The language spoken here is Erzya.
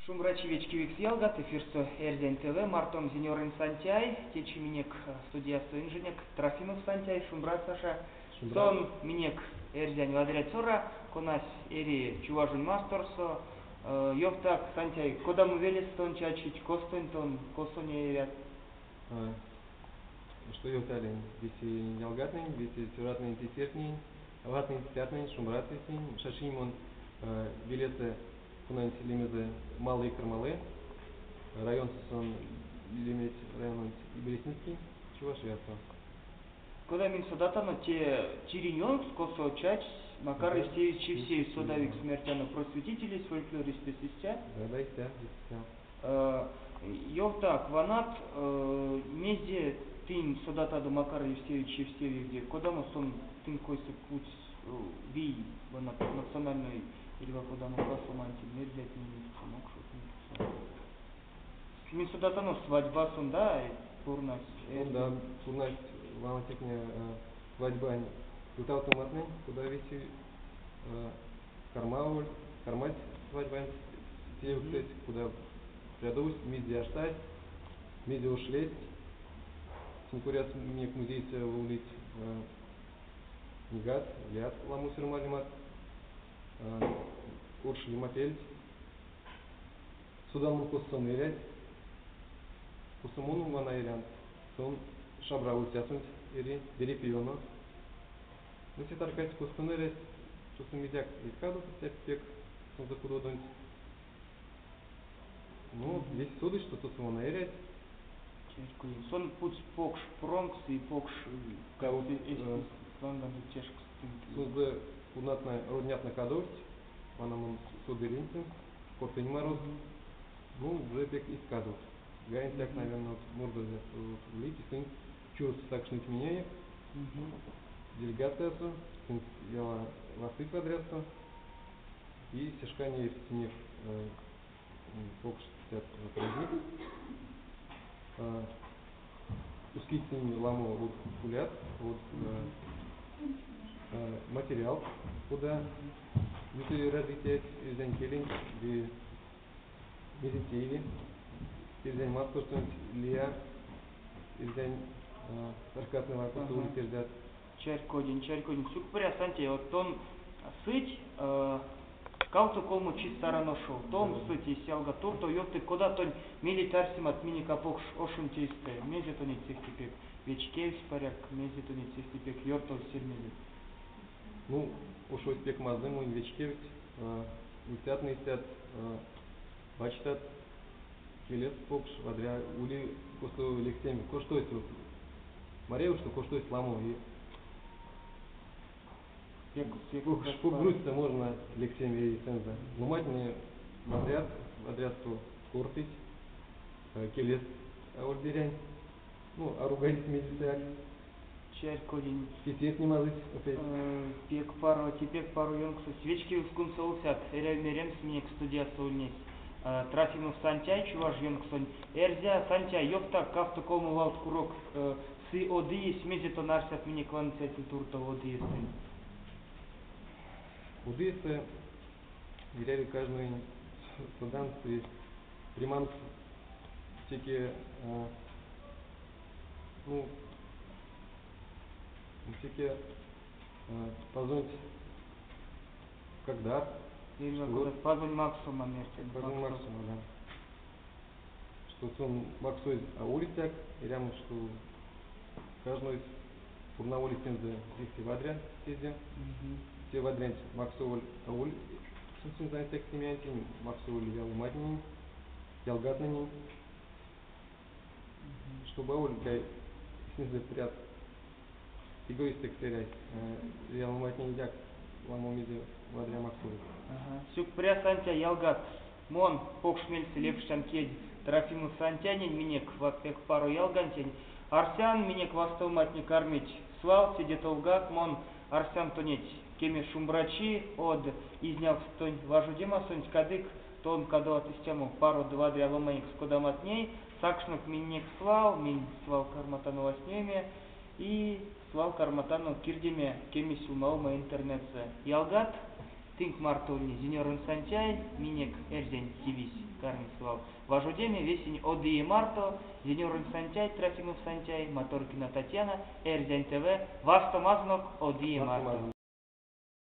Шумбрачи, вечкевикс ялгат, эфирсэ Эрзянь ТВ, мартом Зинёронь Сантяй, течи минек студиясо инженек Трофимов Сантяй, шумбра, Саша. Шумбра. Сон минек эрзянь вадря цёра, конась эри Чуважонь масторсо. Ёвтак, Сантяй, кодамо велес тон чачить, костонь тон, косо ней эрят? Што ёвталинь весе ялгатнень, весе цёратнень, тейтертнень, аватнень, тетятнень, шумбрат весень. Шачинь мон велесэ, конанть лемезэ Малые Кармалы, районсо сон лемесь райононть Ибресинский, Чувашиясо. Кода минь содатано, те тиринь ёнкс, косо чачсь Макар Да, Евсеевич Евсеев, содавикс да. мертяно просветителесь, фольклористэсь, истя? Да, да, истя, истя. Ёвтак, ванат, мезе тынь содатадо Макар Евсеевич Евсеевде, кодамо сон тынк койсэ путсь вий ванат национальной эрьва кодамо касомантень, эрзятнень ютксо, мокшотнень ютксо? Минь содатано, свадьбасон, да, пурнась Ну да, пурнась ваносетне свадьбань ютавтоматнень, кода веси кармаволь, кармась свадьбанть теевксэсь, кода прядовсь, мезе аштась, мезе ушлесть. Сень коряс минек музейсэ улить книгат, лият ламо сёрмалемат, оршнемапельть. Содан мон косо сон эрясь, косо мон вана эрян, сон шабра ульцясонть эри, Верепеёно. Ну, се таркась, косо сон эрясь, тосо мезеяк эзь кадово истя пек сонзэ кудодонть. Ну, весе содыть, что тосо вана эрясь. Сон путсь покш промкс и покш Да, вот, ланганзо тешкс. Сонзэ куднатне, роднятне кадовсть, вана мон содылинь сынст, кортынь мороз. Ну, уже пек эзть кадовт. Гаентяк, наверное, вот Мордовиясо вот улить, и сынь чуросто сакшныть миненек. Делегациясо, сынст яла вастыть вадрясто. И се шкане евтнек покш праздник. Ускить сынь ламо од кулят, од материал, кода юты развитиясь эрзянь келенть ды мезе тееви эрзянь масторсонть лия эрзянь таркатнева, косо улить эрзят. Чарькодинь, чарькодинь. Сюкпря, Сантяй, вот тон сыть кавто-колмо чис Саран ошов, тон сыть эсь ялга туртов, ёвтык, кода тонь мелеть арсемат минек а покш ошонть эйстэ, мезе тонеть сехте пек вечкевсь, паряк, мезе тонеть сехте пек ёртовсь сельмезэть? Ну, ошось пек мазый, монь вечкевсь. Ульцятне истят вачтат, келест покш, вадря, ули косо лексемс, коштось вот маряви, что коштось ламо и грузьсэ можно лексеме эйсэнзэ. Ломатне вадрят, вадрясто кортыть, келест аволь берянь. Ну, а ругались мезесэяк. Чарькодинь. Тейтертне мазыйть опять. Пек паро, те пек паро ёнксось. Вечкевикс кунсолыцят, эряви меремс, минек студиясо ульнесь Трофимов Сантяй, чуваж ёнксонь эрзя. Сантяй, ёвтак кавто-колмо валт курок сы од иесь, мезе тон арсят минек ваныцятнень туртов од иестэнть? Од иестэ эряви каждоень содамс и примамс теке, ну, теке пазонть как дар. Пазонь максома мерть. Пазонь максома, да. Что сон максозь аволь истяк, эрямо, что каждой пурнаволь эстензэ сехте вадря тезе. Те вадрянть максоволь аволь сонсензэ ансяк семиянтень, максоволь лия ломатненень, ялгатненень, чтобы аволь эсензэ прят эгоистэкс эрясь, лия ломатнененьгак ламо мезе вадря максоволь. Сюкпря, Сантяй, ялгат! Мон покш мельсэ лепштян кедь Трофимов Сантяйнень, минек пек паро ялгантень. Арсян, минек вастовоматне кармить свал, седе товгак. Мон арсян тонеть кеме шумбрачи, од изнявкст тонь важодемасонть, кадык тон кадоват истямо паро ды вадря ломанекс, кодамат ней. Сакшнок минек свал, минь свал карматано вастнеме и свал карматано кирдеме кеме сюлмавома интернетсэ. Ялгат, тынк марто ульнесь Зинёронь Сантяй, минек эрзянь ТВ-сь карми. свал важодеме весень Од ие марто! Зинёронь Сантяй, Трофимов Сантяй, Маторкина Татьяна, Эрзянь ТВ. Вастомазонок Од ие марто!